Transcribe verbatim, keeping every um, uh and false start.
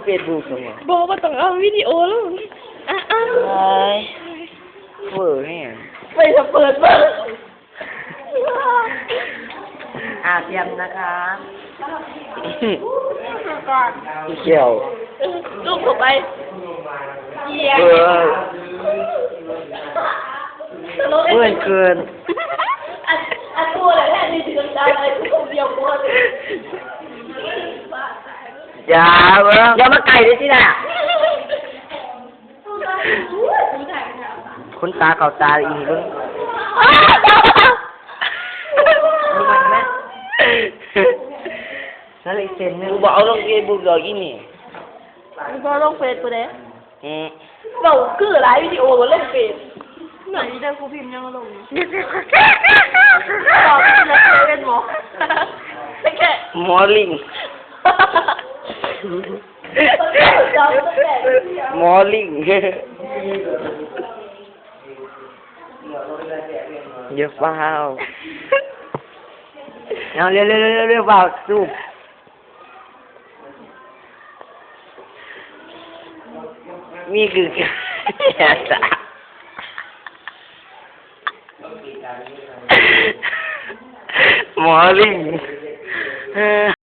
เฟซบุ๊กสมองบอกว่าต้องเอาวิดีโอลงอ่ะอ่ะไอ้เวอร์แฮงไปเถอะเปิดเบิ่ง อาเทียมนะคะ ก่อน เขียว ลูกเข้าไป เออ เพื่อนเกิน อันอันตัวอะไรแท้นี่ถึงน้ำตาไหลทุกคนเดียวหมด อย่าเบิ่งอย่ามาใกล้เลยสินะ คนตาเขาตาอีกเบิ่ง นั่นอีกเส้นหนึ่ง กูบอกเอาลงเฟซบุ๊กดอกอีนี่ มึงก็ลงเฟซกูเด้ อืม เราคือหลายวิดีโอก็ลงเฟซ ไหนเด้อ กูพิมพ์ยังลง บอกกูเลยเป็นหมอ แค่ หมอลิง หมอลิง เดี๋ยวฟ้าว เอาเร็วเร็วเร็วเร็วฟ้าวสู้ นี่คือ หมอลิง